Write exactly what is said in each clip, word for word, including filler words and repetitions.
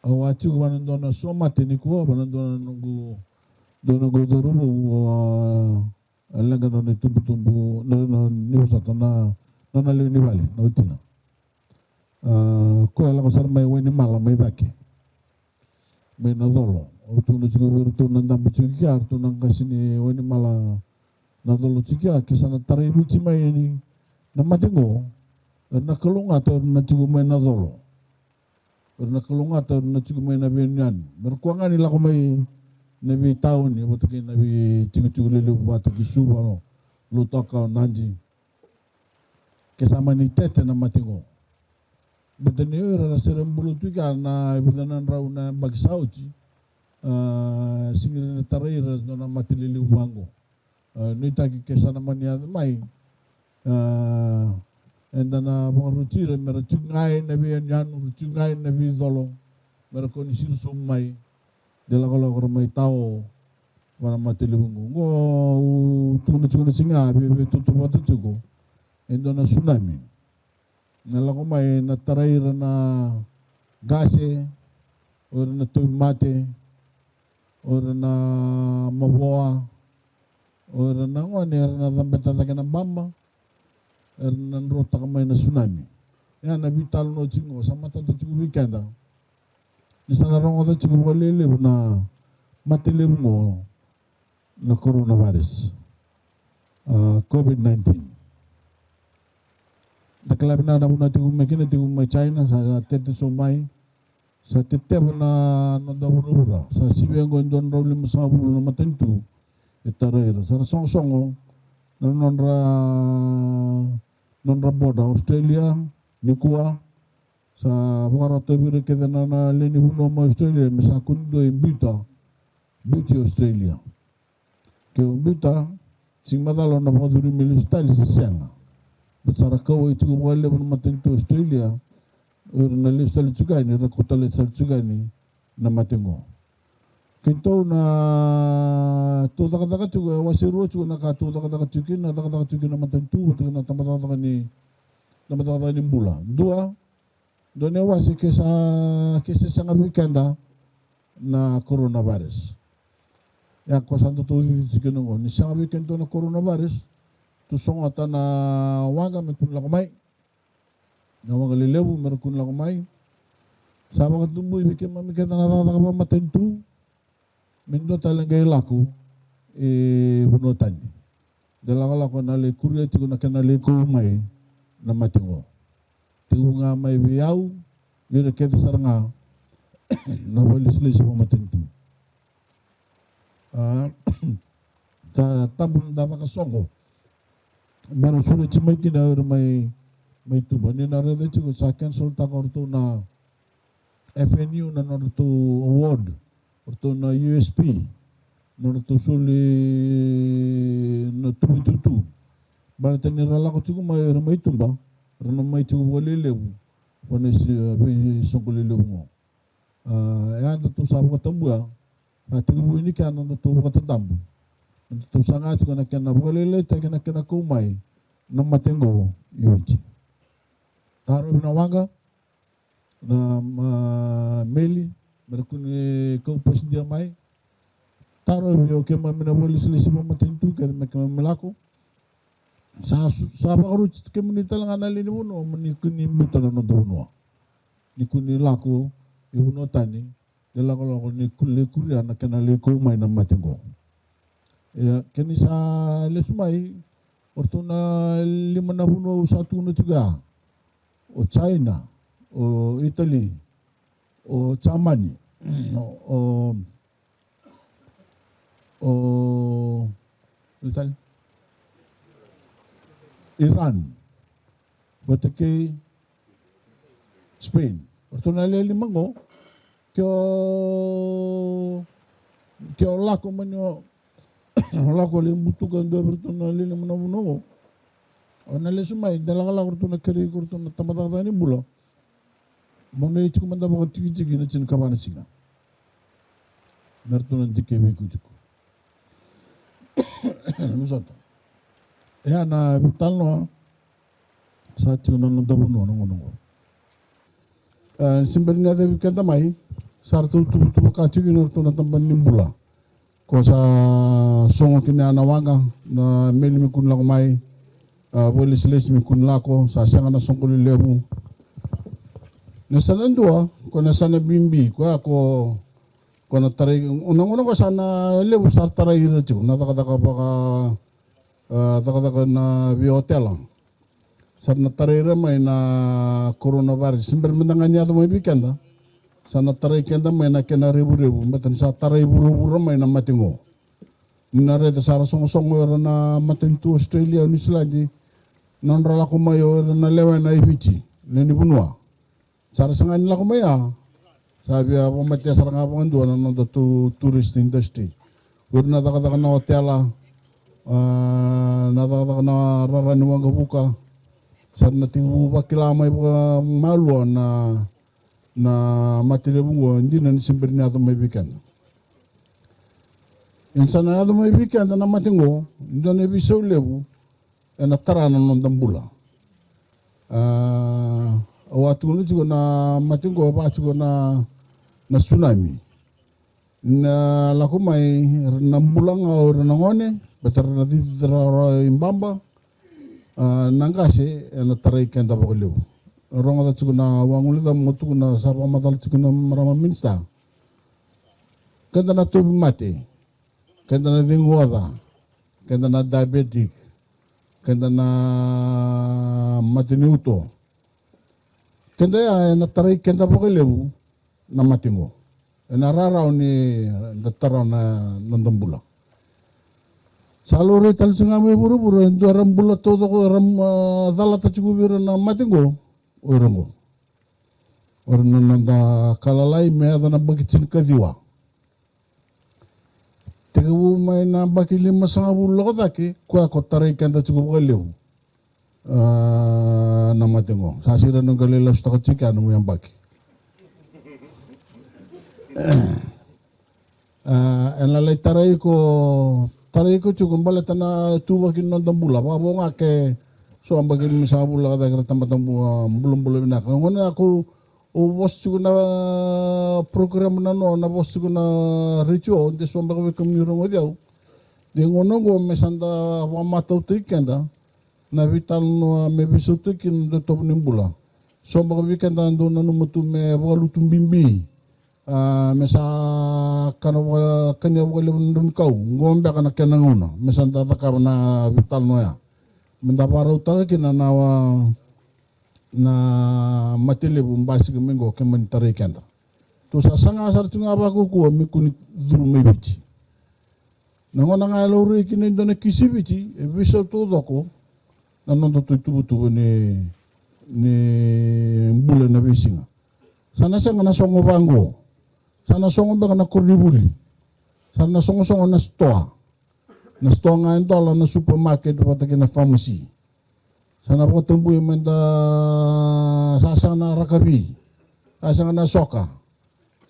Au a tiko vua na dua na somate nikua, vua na dua na noqu, dua na noqu cauravou, a, a leqa na nona itubutubu, na, na, ni vosota na, nona lewe ni vale, na watina. A, koya e lako sara mai Wainimala, mai cake. Mai Nacolo. Au tukuna tiko vei iratou na dabe tiko kea, ratou na qase ni Wainimala, Nacolo tiko kea, ke sa na tarai Viti mai na mate qo, era na kalougata, era na tiko mai Nacolo. Era na kalougata, era na tiko mai na veiyanuyanu. Me ra kua ga ni lako mai na veitauni, vata kei na veitikotiko lelevu vata kei Suva, Lautoka, Nadi. Ke sa mani tete na mate qo. Baleta ni o ira era sere bula tu kea na vica na drau na yabaki sa oti. A, sega ni na tarai ira e dua na mate lelevu vaqo. A, nuitaki ke sa na mani yaco mai, a, eda na vakaroti ira me ra tiko ga ena veiyanuyanu, ra tiko ga ena veicolo, me ra kua ni siro sobu mai, de lakolako ra mai tao vua na mate levu qo. Qo au tukuna tiko na siga, via, via tautauvata tiko e dua na tsunami. Na lako mai na tarai ira na qase, o ira na tauvimate, o ira na mavoa, o ira na gone era na cabeta cake na baba, era na drotaka mai na tsunami. Ia na veitalanoa tiko qo, sa matata tiko vei keda. Ni sa na rogoca tiko vakalelevu na mate levu qo, na coronavirus, a, COVID nineteen. Da kila vinaka na vanua tiko mai kina, tiko mai China, sa, sa tete sobu mai. Sa teteva na noda vuravura. Sa sivi qo e dua na drau limasagavulu na matanitu e tarai ira. Sa ra sogosogo na nodra, nodra border Australia nikua. Sa vakarota vei ira kece na, na lewe ni vanua mai Australia me sa kua ni dua e biuta, biuti Australia. Ke o biuta, sega ni macala o na vakacuru me lesu tale se sega. Baleta sa ra kauwai tiko vakalevu na matanitu Australia, o ira na lesu tale tiko yani, ra kauta tale tiko yani na mate qo. Keitou na tou cakacaka tiko, e wase rua tiko na ka tou cakacaka tiko kina, na cakacaka tiko kina na matanitu vata kei na tabacakacaka ni, tabacakacaka ni bula. Dua, dua na iwase ke sa, ke se sega vei keda na coronavirus. Ia ko sa datou cici tiko kina qo, ni sega vei keda na coronavirus, tou sogota na waqa me kua ni lako mai. Na waqa lelevu me ra kua ni lako mai. Sa vakatubui vei keimami kece na cakacaka vakamatanitu me dua tale qai lako e vanua tani. De lakolako na lai kuria tiko na kena lai kau mai na mate qo. Tekivu ga mai vei au, vei ira kece sara ga na vakailesilesi vakamatanitu. A, sa tabu na cakacaka soqo me ra sureti mai kina o ira mai, mai tuba. Ni na raica tiko sa cancel taka o ratou na F N U na nodratou award, o ratou na U S P, na nodratou soli na tubututu. Baleta ni ra lako tiko mai o ira mai tuba, ra na mai tiko vakalelevu vua na veisoqo lelevu qo. A, e a datou sa vakatabuya, sa tekivu ni kea na nodatou vakatadabu. Datou saga tiko na kena vakalailaitaki na kena kau mai na mate qo i Viti. Tarovi na waqa, na, ma, meli me ra kua ni kau pasidia mai. Tarovi o keimami na vakailesilesi vakamatanitu kece me keimami lako. Sa, sa vakaroti kemuni tale ga na lewe ni vanua mo ni kua ni biuta na noda vanua. Ni kua ni lako i vanua tani, de lakolako ni kua ni lai kuria na kena lai kau mai na mate qo. Ia ke ni sa lesu mai o ratou na lima na vanua au sa tukuna tiko ya, o China, o Italy, o Germany, o, o o Italy, Iran vata kei Spain. O ratou na lewe lima qo, ke o, ke o lako mani o, o lako lai butuka e dua vei ratou na lewe lima na vanua qo, o na lesu mai, de lakolako ratou na kerei iko ratou na tabacakacaka ni bula. Mo na tiko mada vakatikitiki na tinikava na siga me ratou na dikevi iko tiko. Vosota. Ia na veitalanoa sa tiko na noda vanua na gauna qo. E, se bera ni yacovi keda mai, Sa ratou tuvatuva ka tiko kina o ratou na tabana ni bula. Ko sa sogo kina ya na waqa, na meli me kua ni lako mai, a, vakalesilesi me kua ni lako, sa sega na soqo lelevu. Na yasana dua, ko na yasana bibi, koya ko, ko na tarai, na gauna ko sa na levu sa tarai ira tiko, na cakacaka vaka, a, cakacaka na veiotela. Sa na tarai ira mai na coronavirus. Se bera mada ga ni yaco mai vei keda, sa na tarai keda mai na kena revurevu. Baleta ni sa tarai vuravura mai na mate qo. Ni na raica sa ra sogosogo ira na matanitu Australia, New Zealand, na nodra lako mai o ira na lewena e Viti, lewe ni vanua. Sa ra sega ni lako mai ya. Sa via vakamatea sara ga vakadua na noda tu tourist industry. O ira na cakacaka na otela, a, na cakacaka na rara ni waqavuka. Sa ra na tekivu vakila mai vakamalua na, na mate levu qo, dina ni se bera ni yaco mai vei keda. Ia ni sa na yaco mai vei keda na mate qo, dua na veisau levu, ena tara na noda bula. A, au a tukuna tiko na mate qo, e vaka tiko na, na tsunami. Na lako mai, na bula ga o ira na gone, baleta ra na cici rawarawa i baba. A, na qase, ena tarai keda vakalevu. Rogoca tiko na waguli ca mo tukuna sa vakamacala tiko na marama minisita. Keda na tauvimate. Keda na cegu oca, keda na diabetic, keda na mate ni uto. Keda ya ena tarai keda vakalevu na mate qo. Ena rarawa ni da tara na noda bula. Sa laurai tale tiko ga mai vuravura, e dua era bula taucoko, era, a, calata tiko vei ira na mate qo, o ira qo. O ira na noda ka lalai me yaco na yabaki tinikaciwa. Tekivu mai na yabaki limasagavulu lako cake, koya ko tarai keda tiko vakalevu. A, na mate qo. Sa sega ni qai lai lasutaka tiko kea na nomu yabaki. A, ena lai tarai iko, tarai iko tiko baleta na ituvaki ni noda bula. Vakavo ga ke so yabaki limasagavulu lako cake ra tamata bu-, bulabula vinaka. Gauna ya ko au vosa tiko na program na no, na vosa tiko na retio, de so beka vei kemuni rogoci au. De gauna qo me sa da vakamatautaki keda na veitalanoa me veisautaki kina na itovo ni bula. So beka vei keda dau nanuma tu me vakalutu bibi. A, me sa kana vaka-, kania vakalevu na drau ni kau. Qo beka na kena gauna me sa da cakava na veitalanoa ya. Me da vakarautaka kina na, na mate levu basika mai qo ke mani tarai keda. Tou sa saga sara tu ga vakaukauwa me kua ni curu mai Viti. Na gauna ga e laurai kina e dua na kisi Viti, e veisau taucoko na noda tou ituvatuva ni, ni bula ena veisiga. Sa na sega na sogo vaqo. Sa na sogo beka na koronivuli. Sa na sogosogo na sitoa. Na sitoa ga e dola, na supermarket vata kei na pharmacy. Sa na vakatabui me da, sa sega na rakavi, sa sega na soka.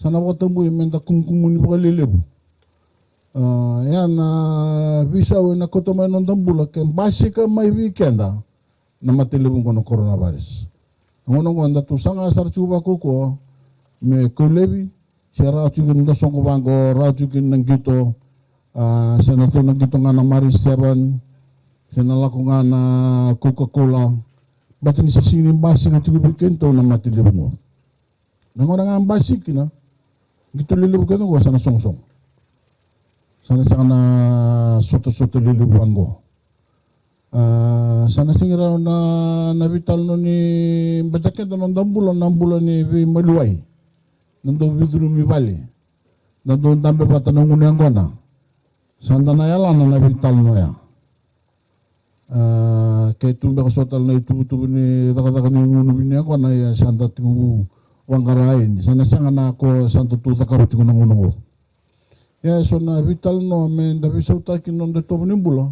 Sa na vakatabui me da kumukumuni vakalelevu. A, ia na veisau ena kauta mai na noda bula ke basika mai vei keda na mate levu qo na coronavirus. Na gauna qo da tou saga sara tiko vakaukauwa me kau laivi, se rawa tiko kina da sogo vaqo, rawa tiko kina na qito, a, se na tou na qito ga na Maris Seven, se na lako ga na Coca-Cola. Baleta ni sa sega ni basika tiko vei kedatou na mate levu qo. Na gauna ga basika kina, qito lelevu kece qo sa na sogosogo. Sa na sega na sotasota lelevu vaqo. A, sa na sega ni rawa na, na veitalanoa ni beta keda na noda bula, na bula ni veimaliwai. Na dau veicurumi vale. Na dau dabe vata na gunu yaqona. Sa da na yalana na veitalanoa ya. A, ke tu beka so tale na ituvatuva ni cakacaka ni gunu vini yaqona, ia sa da tiko vaqara yani. Sa na sega na ko sa da tu cakava tiko na gauna qo. Ia e so na veitalanoa me da veisautaki na noda itovo ni bula.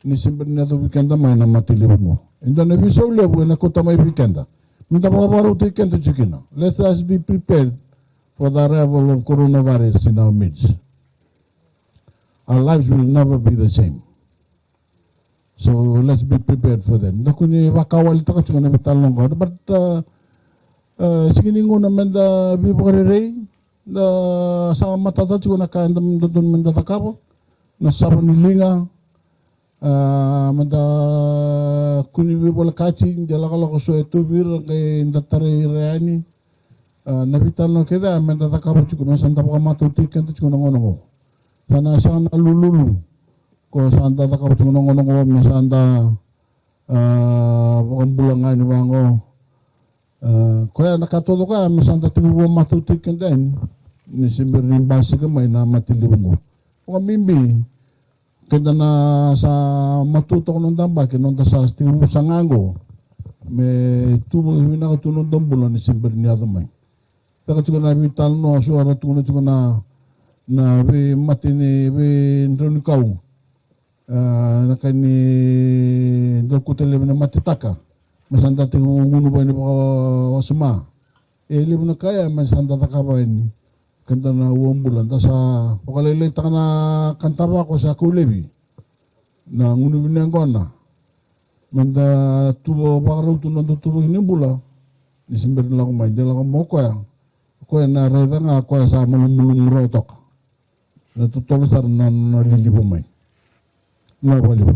Ni se bera ni yacovi keda mai na mate levu qo. E dua na veisau levu ena kauta mai vei keda. Me da vakavakarautaki keda tiko kina. Let us be prepared for the arrival of coronavirus in our midst. Our lives will never be the same. So let's be prepared for that. Da kua ni vakawalitaka tiko na veitalanoa qo. But, uh, uh, sega ni gauna me da veivakarerei. Da sa matata tiko na ka eda dodonu meda cakava, na sava ni liga, a, meda kune veivolekati, de lakolako so e tauvi ira, qai da tarai ira yani. A, na veitalanoa kece ya meda cakava tiko, me sa da vakamatautaki keda tiko na gauna qo. Sa na sega na lululu, ko sa da cakava tiko na gauna qo, me sa da, a, vakabula ga ni vaqo. A, koya na ka taucoko ya me sa da tekivu vakamatautaki keda yani, ni se bera ni basika mai na mate levu qo. Vakabibi keda na sa matua toka noda yabaki, noda sa tekivu saga qo me tu vakavinaka tu noda bula ni se bera ni yaco mai. Caka tiko na veitalanoa, so era tukuna tiko na, na veimate ni veidraunikau. A, na ka ni dau kauta laivi na matetaka, me sa da tekivu gunu vua ni vakawasoma. E levu na ka ya me sa da cakava yani. Keda na uabula, da sa vakalailaitaka na ka da vako sa kau laivi. Na gunuvi ni yaqona, meda tu vakarau tu noda tuvaki ni bula. Ni se bera ni lako mai, de lako mai o koya, o koya na raica ga o koya sa malumalumu rawa toka. Na totolo sara na, na liliva mai. Na vakaliva.